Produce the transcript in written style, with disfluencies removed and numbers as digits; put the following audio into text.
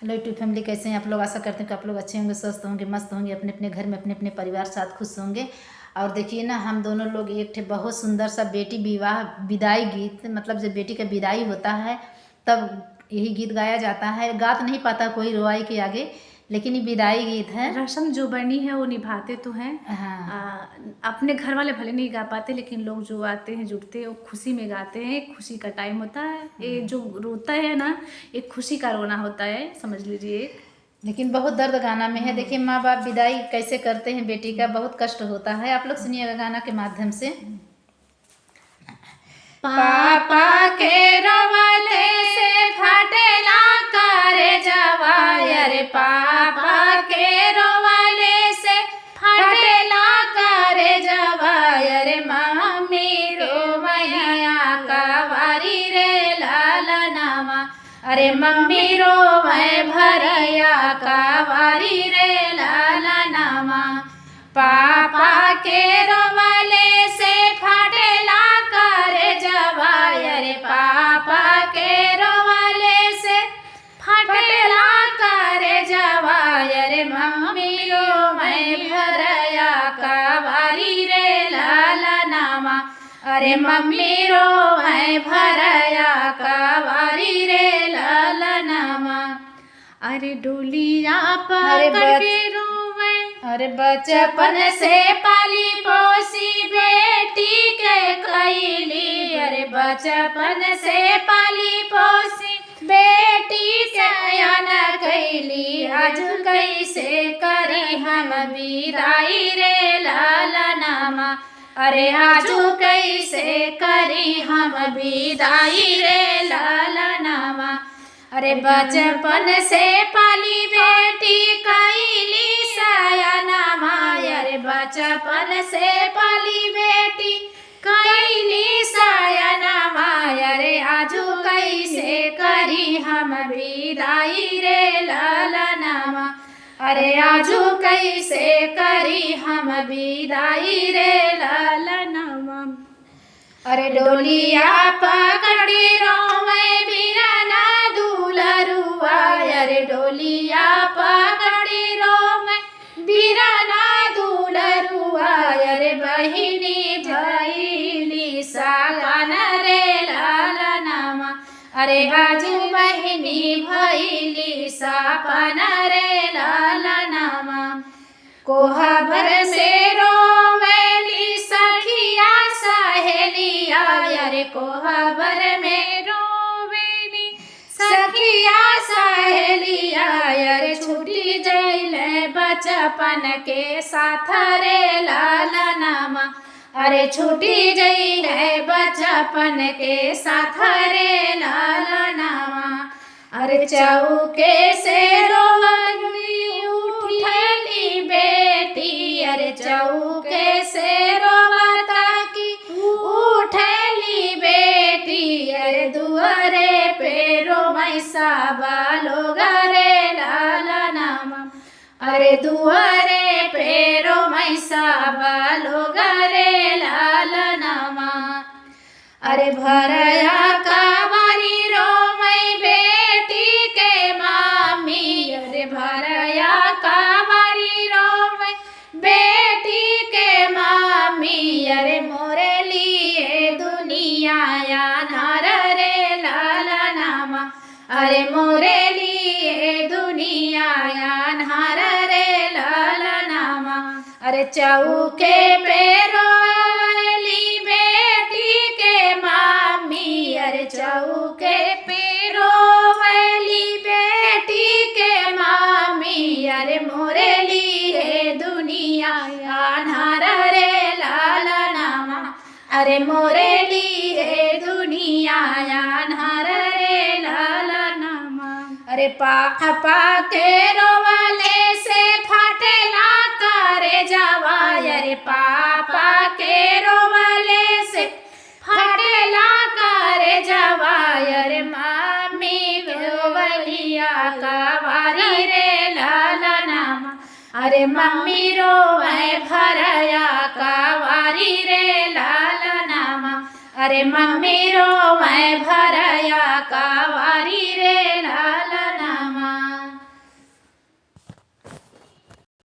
Hello YouTube family, कैसे हैं आप लोग? आशा करते हैं कि आप लोग अच्छे होंगे, स्वस्थ होंगे, मस्त होंगे, अपने अपने घर में अपने अपने परिवार साथ खुश होंगे। और देखिए ना, हम दोनों लोग एक ठे बहुत सुंदर सा बेटी विवाह विदाई गीत, मतलब जब बेटी का विदाई होता है तब यही गीत गाया जाता है। गा तो नहीं पाता कोई रोआई के आगे, लेकिन ये विदाई गीत है। रस्म जो बनी है वो निभाते तो हैं। हाँ। अपने घर वाले भले नहीं गा पाते, लेकिन लोग जो आते हैं जुटते हैं वो खुशी में गाते हैं। खुशी का टाइम होता है ये, जो रोता है ना एक खुशी का रोना होता है, समझ लीजिए एक। लेकिन बहुत दर्द गाना में है। देखिए माँ बाप विदाई कैसे करते हैं बेटी का, बहुत कष्ट होता है। आप लोग सुनिएगा गाना के माध्यम से। पापा के रोवले से फटेला करे जवायर, पापा के रोवले से फटेला करे जवायर, मम्मी रोवैया कवारी रे लाल नामा, अरे मम्मी रोवै भरैया कवारी रे लाल नामा। पापा के रोवले से फटेला करे जवायर, पापा के रोवले से फटेला करे जवायर, मम्मी रोवै भरैया कवारी रे लाल नामा, अरे मम्मी रोवै भरैया कवारी रे लाल नामा। अरे डोलिया अरे पकड़ के रोवे, अरे बचपन से पाली पोसी बेटी के कैली, अरे बचपन से पाली पोसी बेटी के आना कैली, आज कैसे करी हम विदाई रे लाल नामा, अरे आजू कैसे करी हम विदाई रे लाल नामा। अरे बचपन से पाली बेटी कैली सयाना माय, अरे बचपन से पाली बेटी कैली सयाना माय, अरे आजू कैसे करी हम विदाई रे लाल नामा, अरे आजू कैसे करी हम विदाई रे लाल नामा। अरे डोलिया पकड़ी रोवे बिरना दुलरुआ, अरे डोलिया पकड़ी रोवे बिरना दुलरुआ, अरे बहिनी भैली सालन रे लाल नामा, अरे आजू बहिनी भैली सापन रे लाल नामा। कोहबर से रोवेली सखिया सहेलिया, अरे कोहबर में रोवेली सखिया सहेलिया, अरे छूटी जैले बचपन के साथ रे लाल नामा, अरे छूटी जैले बचपन के साथ रे लाल नामा। अरे चौके से रोवली उठली बेटी, अरे चौके से रोवता की उठली बेटी, अरे दुआरे पे रोवै साबा लोग रे लाल नामा, अरे दुआरे पे रोवै साबा लोग रे लाल नामा। अरे भरया कावारी रोवै बेटी के मामी, अरे भरया कावारी रोवै बेटी के मामी, अरे मोरे लिए दुनिया अनार रे लाल नामा, अरे मोरे लिए दुनिया अनार रे लाल नामा। अरे चौके पे रोवली बेटी के मामी, अरे चौके पे रोवली बेटी के मामी, अरे मोरे लिए दुनिया अनार रे लाल नामा, अरे मोरे लिए दुनिया अनार रे लाल नामा। अरे पापा के रोवले से फटेला करे जवाय, अरे पापा के रोवले से फटेला करे जवाय, अरे मामी रोवलिया कवारी रे लाल नामा, अरे मम्मी रोवै भरया कवारी रे लाल नामा, अरे मम्मी रोवै भरया कवारी